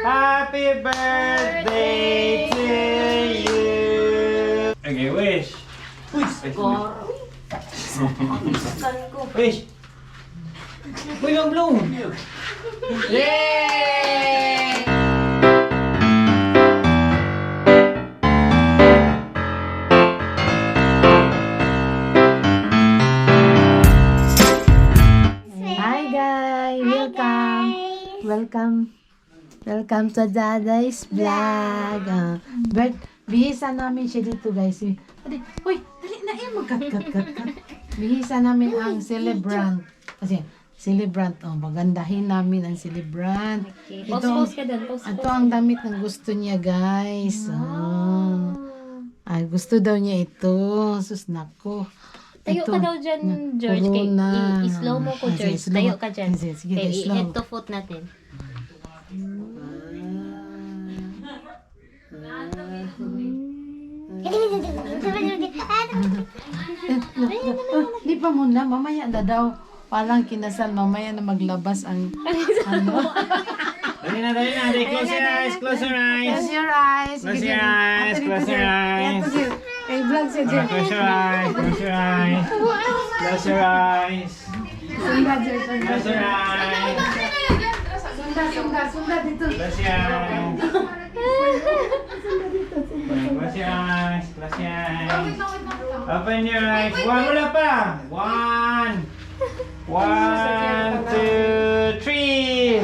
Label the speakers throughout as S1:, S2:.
S1: Happy birthday to you. Okay, wish. Uy, wish. Uy, ang blow. Yay!
S2: Hi guys! Welcome! Welcome! Welcome to Daday's Vlog! But, bihisa namin siya dito, guys. Dali, uy, dali na eh, mag-cut, cut, cut, cut. Bihisa namin ang celebrant. Kasi, celebrant, oh, magandahin namin ang celebrant.
S3: Okay.
S2: Ito,
S3: Pause, pause ka dun. Pause,
S2: ito ang damit ng gusto niya, guys. Oh. Ay, gusto daw niya ito. Sus, nako.
S3: Tayo
S2: Ito.
S3: ka daw dyan, George. Kay,
S2: Corona.
S3: i-slow mo ko,
S2: Ah, sige,
S3: George.
S2: slow
S3: Tayo
S2: mo.
S3: ka dyan.
S2: Sige, sige,
S3: Kay,
S2: slow.
S3: I-head to foot natin.
S2: Oh, di pa muna, mamaya na daw. Parang kinasal, mamaya na maglabas ang ano.
S1: Dali na, dali na. Dali, close your eyes, close your eyes.
S2: Close your eyes.
S1: Close your eyes, close your eyes.
S2: Kay vlog siya dyan.
S1: Close your eyes, close your eyes. Close your eyes.
S2: Sunda, Jer, sunda.
S1: Close your eyes.
S2: Sunda, sunda, sunda dito.
S1: Close your eyes. Close your eyes, close your eyes. Open your eyes. One, wala pa. One. One, two, three.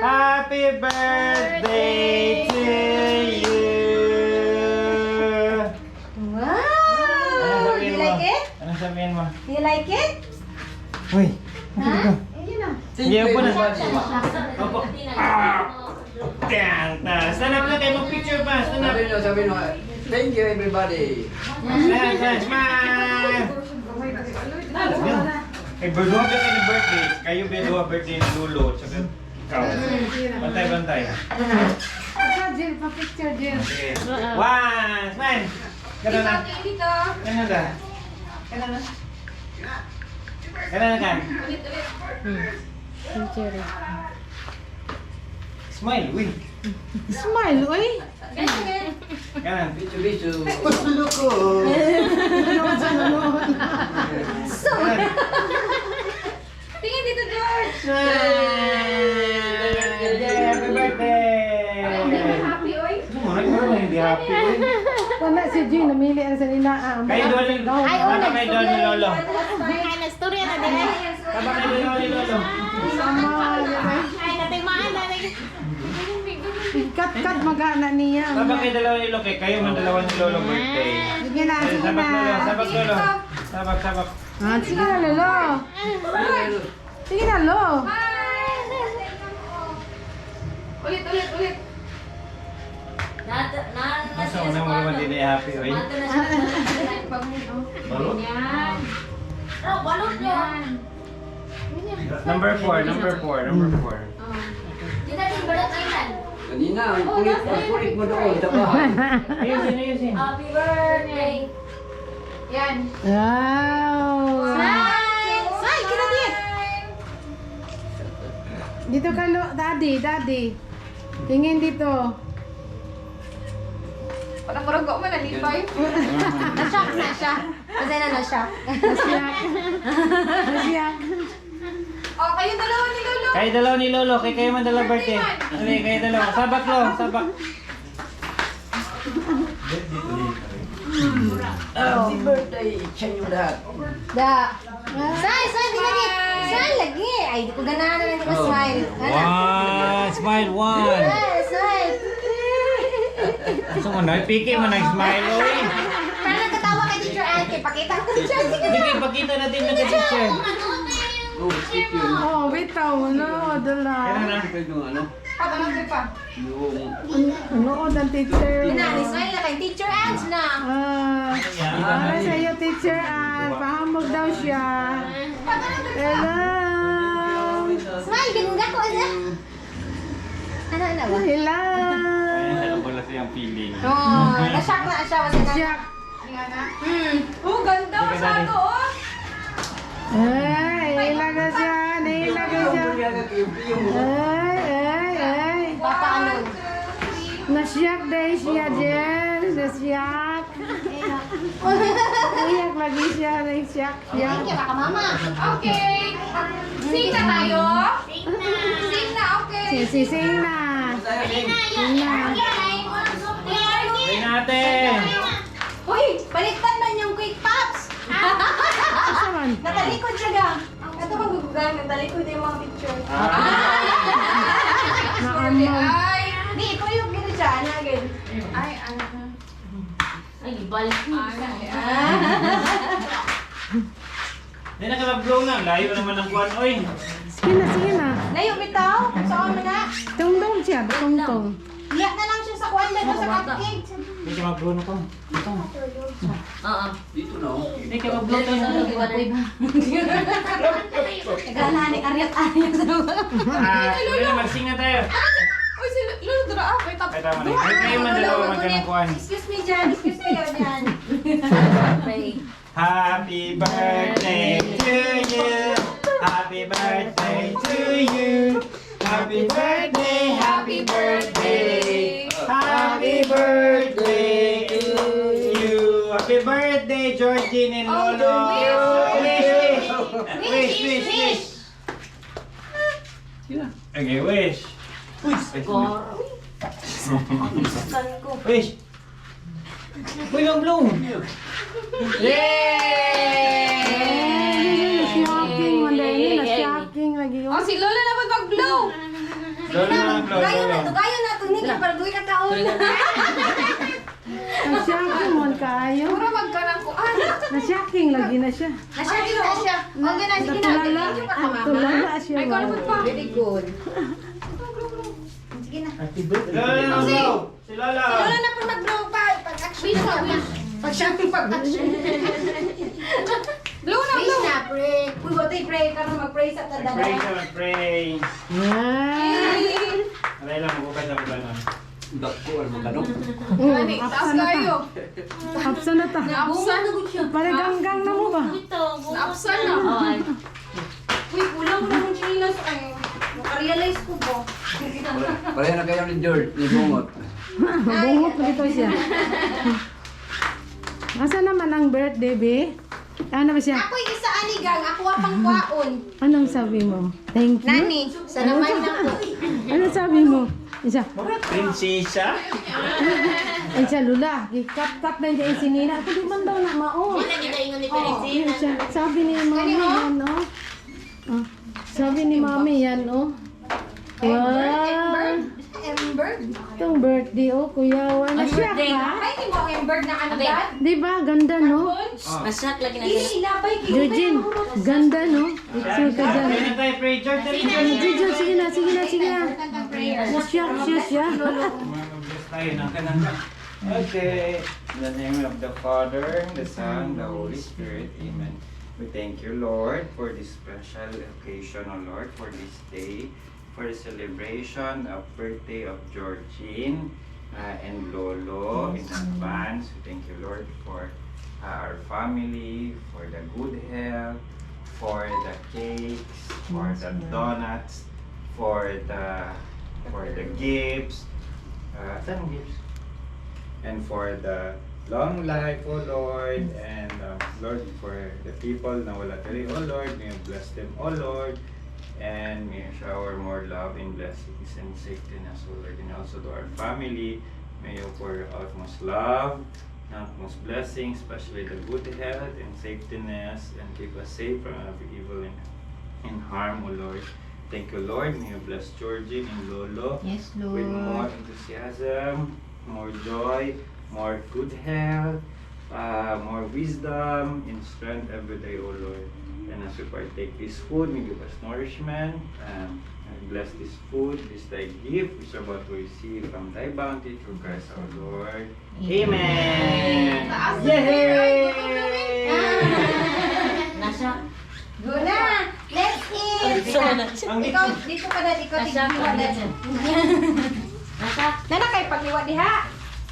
S1: Happy birthday to you.
S4: Wow!
S1: Ano
S4: Do
S1: sabihin
S4: you
S1: mo?
S4: like it?
S1: Ano sabihin mo?
S4: Do you like it?
S1: Uy. Sige, upo na. Opo. Ah! Yan. Stand up na kayo. Mag-picture pa. Stand up.
S5: Sabi nyo, thank you, everybody.
S1: Stand up. Smile. Eh, duha ba kayo ng birthday? Kayo ba duha birthday ni Lolo? Tsaka ikaw. Bantay, bantay.
S2: Ikaw, Jill, pa-picture, Jill.
S1: Sige. One, smile. Ganun na. Ganun na. Ganun na. Ganun na ka.
S3: Picture.
S1: Smile, uy.
S2: Smile, uy.
S1: Ganun.
S5: Bicho, bicho.
S4: Tingin dito, George!
S1: Smile! Yeah, happy birthday!
S4: Happy, oy!
S1: Ano, ano, hindi happy, uy.
S2: Wala si Jill, namili ang sarili. Ah,
S1: Kayo doon ni
S3: Ay, oh,
S1: Tama kayo doon ni Lolo.
S3: Ay, nastorya na din.
S1: Tama kayo doon ni Lolo.
S3: Ay, natingmaan na rin.
S2: Cut-cut magana niya.
S1: Tama kayo dalawa ni Lolo. Kayo man dalawa ni Lolo birthday.
S2: Sige na, sige
S1: Sabak
S2: na.
S1: Lolo, sabak Lolo. Sabak, sabak.
S2: Ah, sige na, Lolo. Sige na, Lo.
S4: Ulit, ulit, ulit!
S1: Masa una mo naman din ay happy, oy. Balot?
S3: Oh, balot niya.
S1: Number 4, number 4, number 4.
S3: Di natin balot ay.
S5: Kanina, ang kulit mo doon sa bahay.
S1: Ayusin, ayusin.
S3: Happy birthday.
S4: Yan!
S2: Wow!
S3: Smile! Smile, kita din.
S2: Dito ka, Lo. Daddy, Daddy. Tingin dito.
S4: Parang murag ko man, nalipay.
S3: Na-shock na siya. Kasi na na-shock.
S2: Nasiyak. Nasiyak.
S4: Oh, kayo dalawa ni Lolo!
S1: Kayo dalawa ni Lolo, kay kayo man dalawa birthday. Dali, kayo dalawa. Sabak lo, sabak.
S5: Happy birthday sa inyo lahat.
S3: Da. Smile, smile, di lagi. Smile lagi. Ay, di ko ganahan na hindi ko smile. Ano?
S1: One, smile, one.
S3: Smile, smile.
S1: Gusto mo na, piki mo na, smile, oy.
S3: Parang nagkatawa kay Teacher Anke. Pakita ko Teacher Anke.
S1: Sige, pakita natin na teacher.
S5: Oh, picture.
S2: Oh, bitaw. No, dala.
S1: Kailan na?
S5: Yung ano,
S4: Patanong pa.
S5: yung
S2: Nood ang teacher.
S3: Na, smile na kay Teacher Ange na.
S2: Ah, para sa iyo, Teacher Ann. Pahamog daw siya. Hello.
S3: Smile, ganun ko. Ano? Ano, ano ba?
S2: Hello.
S1: Ayun, wala siyang feeling.
S3: Oh, na-shock na siya. Kasi na.
S2: Siyak.
S4: Oh, ganda masyado, oh!
S2: Ay, ilag na siya. Nailag na siya. Ay, ay, ay.
S3: Papaano?
S2: Nasyak dahil siya, Jen. Nasyak. Uyak lagi siya. Nasyak siya.
S3: Thank you, baka mama.
S4: Okay. Sing na tayo? Sing na, okay.
S2: Sising na. Sing na.
S1: Pray natin.
S3: Uy, baliktad man yung quick pops.
S2: Asa man?
S3: Natalikod siya ga. Ito bang gugugan? Natalikod yung mga picture.
S2: Nakamang.
S4: Ay.
S3: Di, ikaw yung gino siya. Ano agad?
S4: Ay, ano.
S6: Ay, balik.
S4: Ay, ay.
S1: Hindi na ka mag-blow na. Layo naman ang kuwan, oy.
S2: Sige na, sige na.
S3: Layo, bitaw. Saan mo na?
S2: Tungtong siya. Tungtong.
S3: Iyak na lang siya sa kuwan dito sa cupcake.
S1: Hindi ka mag-blow na to. Ito.
S6: Oo.
S5: Dito na oh.
S1: Hindi ka mag-blow to.
S3: Nagana ni Ariat Ariat sa mga.
S1: Ah, sige na, mag-sing na tayo.
S4: Uy, si Lolo, dra ah. Wait,
S1: Ay, tama na. Ay, kayo man dalawa magkanang kuwan.
S3: Excuse me dyan. Excuse kayo dyan.
S1: Happy birthday to you. Happy birthday to you. Happy birthday, happy birthday. Happy birthday to you. Happy birthday, Georgine and Lolo. Wish, wish, wish, wish. Okay, wish. Wish. Wish. Uy, mag-blow. Yay!
S2: Nasyaking man dahil. Nasyaking lagi.
S4: Oh, si Lola na mag-blow.
S1: Lolo na mag-blow.
S3: Dugayon na,
S1: Lolo.
S3: dugayon na. Tunig, para duwi ka kaon.
S2: Nasyaking man kayo.
S4: Mura magkanang kuan.
S2: Nasyaking lagi na siya.
S3: Nasya, na siya. Okay na, sige na.
S2: Natulala.
S3: Thank you pa ka, mama.
S2: Natulala siya.
S4: Ay, ikaw naman pa.
S3: Very good. Sige na.
S1: Lolo na mag-blow. Si Lolo.
S3: Lola na po mag-blow pa. Pag-action
S4: Wish na,
S3: na.
S4: wish.
S3: Pag-action, pag-action.
S4: Blow na,
S3: Wish
S4: blow.
S3: na, pray. Uy, what pray ka na mag-pray sa
S1: Pray
S3: tadada.
S1: siya, mag-pray.
S2: Ay.
S1: Aray lang, mabukas ako ba nun?
S5: Dako, ano magkano?
S4: Gani, taas
S2: Apsa na ta.
S4: kayo.
S2: Apsa na ta.
S4: Naapsan.
S2: Para ganggang na mo ba?
S4: Naapsan na.
S3: Uy, kulang ko ng chinilas ay. Naka-realize ko ba?
S5: Pareha na kayo ni George, ni Bungot.
S2: Bungot na ito siya. Asa naman ang birthday, be? Ano ba siya?
S3: Ako'y isa anigang, ako pang kwaon.
S2: Anong sabi mo? Thank you?
S3: Nani, sa naman na ko.
S2: Anong sabi mo? Isa,
S1: Prinsesa?
S2: ay siya, Lula, gikap-kap na niya yung sinina. Ako di man daw na mao.
S6: Oh.
S2: Yun siya. Sabi ni mami yan, oh. Ah, sabi ni mami yan, oh. Wow.
S3: Ember?
S2: Itong birthday, oh, kuya. Wala siya ka?
S3: Ay, di mo ang Ember na ano ba?
S2: Di ba? Ganda, no?
S6: Masak lagi na
S3: Dili, ilabay kayo.
S2: Eugene, ganda, no? Picture ka dyan.
S1: Pray na tayo, pray. George, dali, George.
S2: Eugene, sige na, sige na, sige na. Nasyak siya siya.
S1: Mag-bless tayo ng kanang. Okay. In the name of the Father, the Son, the Holy Spirit. Amen. We thank you, Lord, for this special occasion, O Lord, for this day, for the celebration of birthday of Georgine and Lolo in advance. We thank you, Lord, for our family, for the good health, for the cakes, for the donuts, for the gifts. Saan ang gifts? And for the long life, O Lord, and Lord, for the people na wala diri, O Lord, may you bless them, O Lord, and may you shower more love and blessings and safety in us, O Lord, and also to our family, may you pour out most love, and most blessings, especially the good health and safetyness, and keep us safe from every evil and harm, O Lord. Thank you, Lord. May you bless Georgine and Lolo
S3: Yes,
S1: with more enthusiasm, more joy, more good health, more wisdom and strength every day, O Lord. And as we partake this food, may give us nourishment. And bless this food, this thy gift, which are about to receive from thy bounty through Christ our Lord. Amen!
S4: Taas na
S1: Yay!
S6: Nasa.
S3: Go na! Let's eat!
S1: Ang
S3: Ikaw, dito ka na, ikaw tigniwa na.
S6: Nasa.
S3: Nana kay pagliwa diha.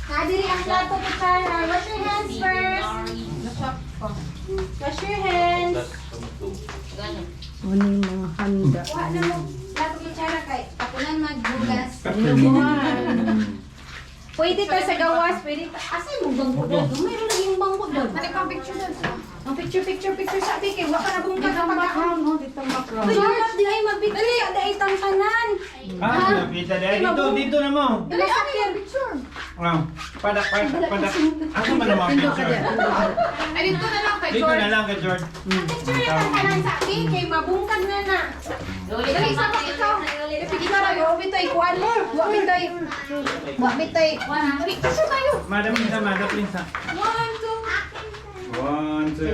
S3: Nadiri ang plato ko, Tara. Wash your hands first. Wash your hands.
S6: Gano.
S2: Ano yung mga handa?
S3: Wala na mo. Lato kutsara kay tapunan maghugas. Pwede ta sa gawas, pwede ta. Asa mo bangko daw? Mayroon lang yung bangko daw.
S4: Ano pang picture doon?
S3: Ang picture, picture, picture sa kay wa ka na bungkag
S2: Ditang
S3: pagkaon.
S2: background, no? Ditang background.
S3: George, di ay magbigay sa daitang tanan.
S1: Ah, nakita dahil. Dito, dito na mo.
S4: Dali, ano yung picture?
S1: Ah, padak, padak, padak. Asa man ang mga picture?
S4: Ay, dito na lang kay
S1: Dito
S4: George.
S1: na lang kay George.
S3: Picture na tang tanan sa akin kay mabungkag na na.
S4: Dali, isa pa ikaw.
S3: Ipigita ra wa bitoy kuan mo. Wa bitoy. Wa bitoy.
S4: Dali, picture tayo.
S1: Madam Linsa, Madam Linsa.
S4: One, two.
S1: One, two,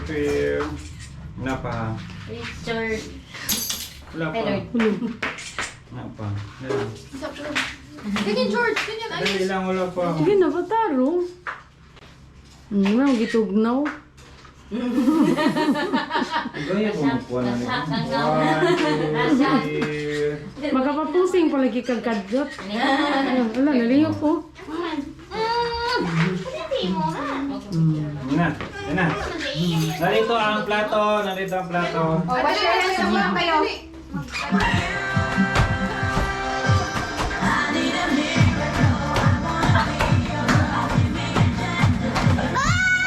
S1: three. Wala pa.
S6: Picture.
S1: Wala pa. Wala pa. Wala.
S4: Isa pa. Ganyan, George. Ganyan,
S1: Dali
S4: ayos.
S1: lang, wala pa.
S2: Sige na, bataro. Wala, gitugnaw.
S1: Gaya ko magkuha na nito. One, two, three.
S2: Magkapapusing pala gikagkadjot. Wala, nalihok ko.
S1: Na, yan na. Narito ang plato, narito ang plato.
S3: Oh, wash your hands na muna kayo.
S7: One, two, three, four, five, six, seven, eight, nine, ten,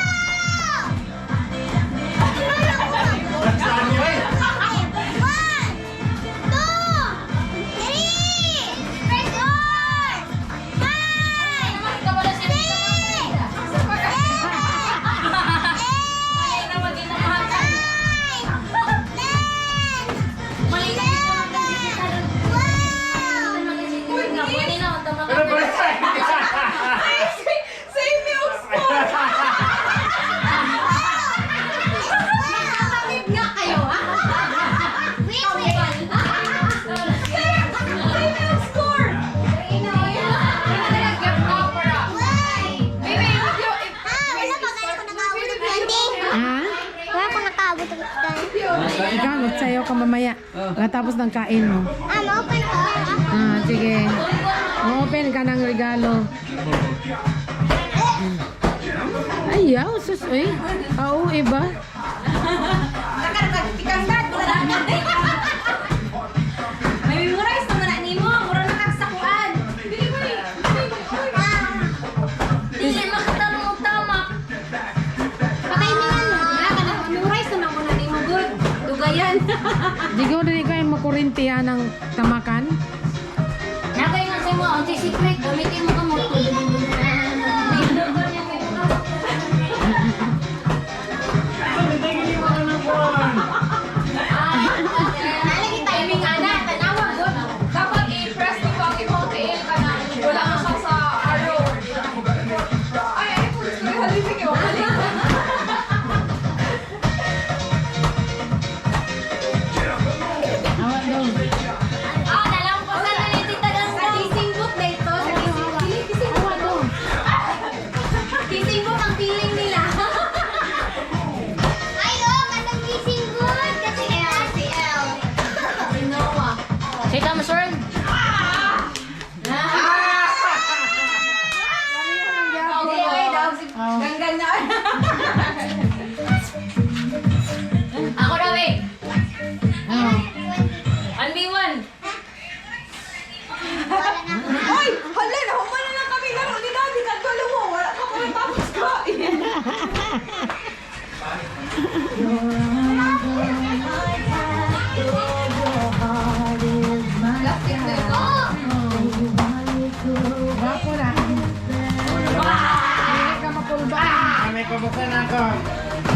S7: eleven, twelve.
S1: Pero pala
S4: Save me, Oxford!
S3: Nakakamit nga kayo, ha?
S7: Wait, wait.
S4: Save me, Oxford! Baby, if
S7: Ah, wala pa kaya ko nakaabot ng 20.
S2: Ha?
S7: Wala ko nakaabot ng 20.
S2: Ikaw, magsayaw ka mamaya. Pagkatapos ng kain mo.
S7: Ah, ma-open ko.
S2: Ah, sige. Open ka ng regalo. Ayaw, sus, eh. Oo, iba.
S3: Ikangdad, wala na. May memorize naman na nimo, mura na kag sakuan.
S4: Dili ba eh? Dili ba? Uy,
S6: Dili makatanong og tama.
S3: Patay ni nga, wala ka na memorize naman mo na nimo good. Dugayan.
S2: Di ko rin kayo makurintihan ng tamakan.
S6: Nagay nga sa mo, ang secret, gamitin mo ka mo.
S3: Nalagi timing ana, tanawa good.
S4: Dapat i-press ni Waki mo tiil ka na. Wala na siya sa arrow. Ay, ay, po. Sorry, halipin kayo.
S2: Awa daw.
S6: Ah, nalang ko sa nani tita
S3: Sa
S6: Ganggang.
S3: kissing booth na ito, sa kissing dili kissing booth.
S2: Awa daw.
S3: Kissing booth ang feeling nila.
S7: Ay, oh, katong kissing good. Kasi L, si L.
S3: Si Noah.
S6: Say tama, sir.
S3: Okay, okay daw si Ganggang na.
S6: Ako daw eh.
S2: Oh.
S6: 1v1.
S4: Ay! Hala, nahuman na lang kami laro ni Daddy. Kadto mo, wala ka pa tapos kain. Last game na ito.
S2: Bako na. Hindi ka makulba.
S1: Ah, may pabuksan ako.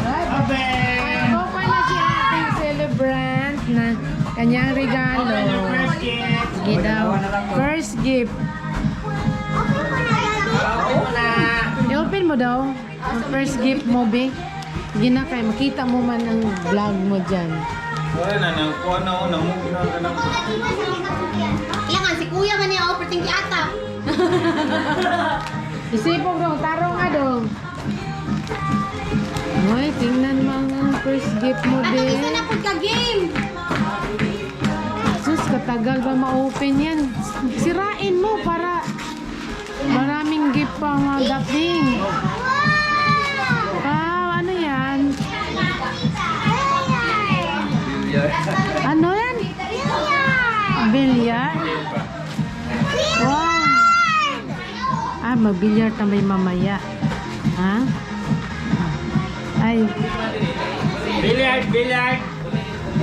S2: Ay,
S1: Open!
S2: open na si ating celebrant na kanyang regalo.
S1: Open your first gift.
S2: Sige daw. First gift.
S7: Open ko na, Daddy.
S1: Open mo na.
S2: I-open mo daw. Ang first gift mo, Be. Sige na kay makita mo man ang vlog mo dyan.
S1: Wala na, nangkuha na ako, namug na ka na.
S3: Kailangan si Kuya man niya oh, perting ata.
S2: Isipog dong, tarong nga dong. Uy, tingnan mo ang first gift mo,
S3: Atong
S2: Be.
S3: isa na pud ka game.
S2: Sus, katagal ba ma-open yan? Sirain mo para maraming gift pa ang dating.
S7: Wow!
S2: Wow, ano yan?
S7: Ayan.
S5: Yeah.
S2: Ano yan?
S7: Billiard!
S2: Bilyar? Wow! Ah, magbilyar tambay mamaya. Ha? Ay,
S1: Billiard, billiard.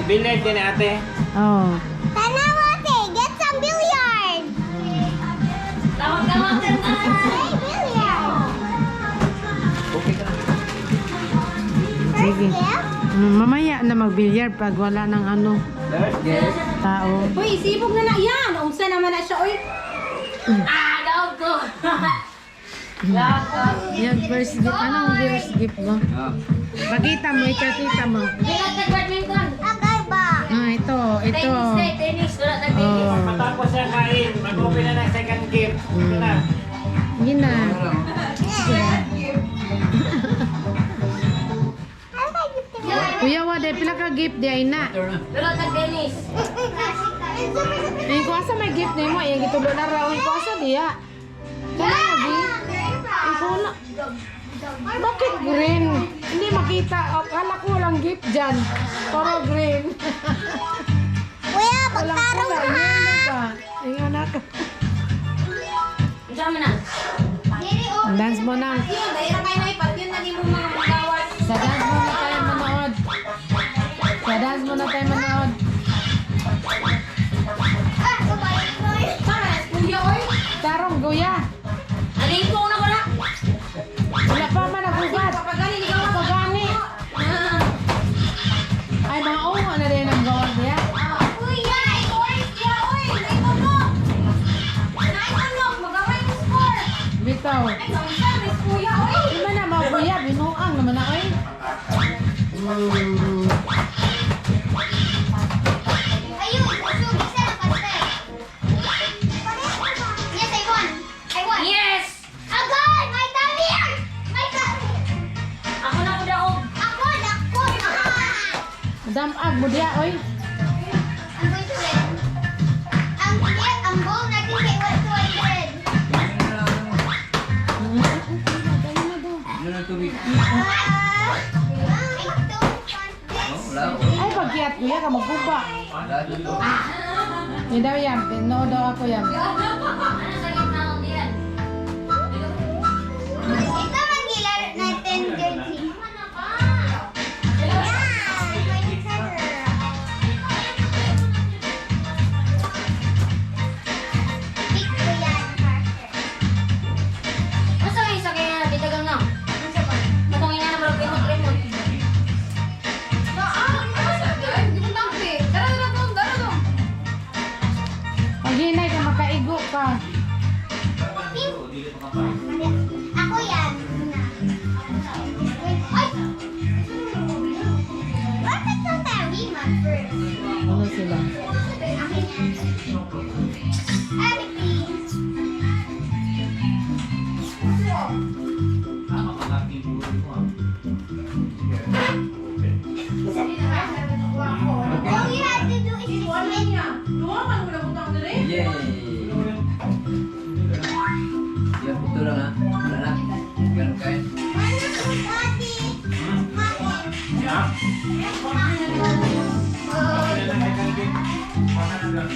S1: Billiard din ate.
S2: oh.
S7: Tanawate, get some billiard!
S6: Tawag-tawag ka na.
S7: Hey, billiard!
S5: Okay ka na.
S7: First
S2: Sige.
S7: gift?
S2: Mamaya na magbilyar pag wala ng ano,
S5: First gift.
S2: tao.
S3: Uy, isibog na na yan. Unsa naman na siya, uy.
S6: Ah, daog ko.
S2: Yan, first gift. Anong first gift mo?
S5: Ah.
S2: Pakita mo, ikakita mo.
S6: Wala tag badminton.
S7: Agay ba?
S2: Ah, ito, ito.
S6: Tennis eh, tennis. Wala tag tennis.
S2: Oh.
S1: Matapos siya kain, mag-open na ng second gift. Ito na.
S2: Yun na.
S5: Ano lang, oh.
S2: Kuya, wala, pila ka gift di ay na.
S5: Turn na.
S6: Wala tag tennis.
S2: Ay, ko asa may gift nimo, iyang gitulo na raw. Ay, ko asa diya. Kana lagi. Ay, ko na. Bakit green? Hindi makita. O, kala ko walang gift dyan. Puro green.
S7: Kuya,
S2: Walang
S7: pagtarong
S2: kulay.
S7: ka ha!
S2: Yun pa. Ayun na ka.
S6: Unsa man na?
S2: Dance mo na.
S3: Yun, dahil na kayo na ipat. Yun na mo mga magawas.
S2: Sa dance muna tayo manood. Sa dance muna tayo manood.
S7: Ah, kumain ko.
S3: Tama, kuya, oy.
S2: Tarong, guya.
S6: Alin ko na wala.
S2: Wala pa man nagugat.
S3: Kapagani, ikaw ang
S2: Pagani.
S3: Ah.
S2: Ay, mga ungo na rin ang gawin niya.
S7: Kuya, kuya, oy, naitulog. Naitulog, magaway mo score.
S2: Bitaw.
S3: Ay, unsa, miss kuya, oy.
S2: Di man na mga kuya, binuang naman na ay.
S7: Ayun, so isa na pastel. Yes, I won. I won.
S6: Yes!
S7: Agad! My tummy! My tummy!
S6: Ako na ko daog.
S7: Ako, dako. Ah!
S2: Damag mo diya, oy.
S7: I'm going to win. Ang goal natin kay 200.
S5: Ano na tubig?
S7: Ah! I don't want this.
S5: Oh, wala. Oh.
S2: Ay, pagkiyat kuya ka magguba.
S5: Wala dito.
S2: Hindi daw yan, pinood daw ako yan.
S6: Ano sa gitna ko diyan?
S7: Ito magilaro natin, Georgie. Yeah, my treasure. Pick ko yan, Parker.
S6: Unsa may sa kanya bitagang na?
S7: Ano ba?
S6: Katong ina na marag remote remote.
S4: Dara, dara, dong, dara, dong.
S2: Pag hinay ka, makaigo ka.
S7: Pink. Ako yan. Una. Ay! Bakit kang tayo first?
S2: Ano sila?
S7: Akin yan. Ate, please. All you have to do is just make
S5: Yay! Yan, ito lang ha. Wala na. Ganun kain.
S7: Daddy.
S1: Ha? Open na ng second gift. Wala na lang.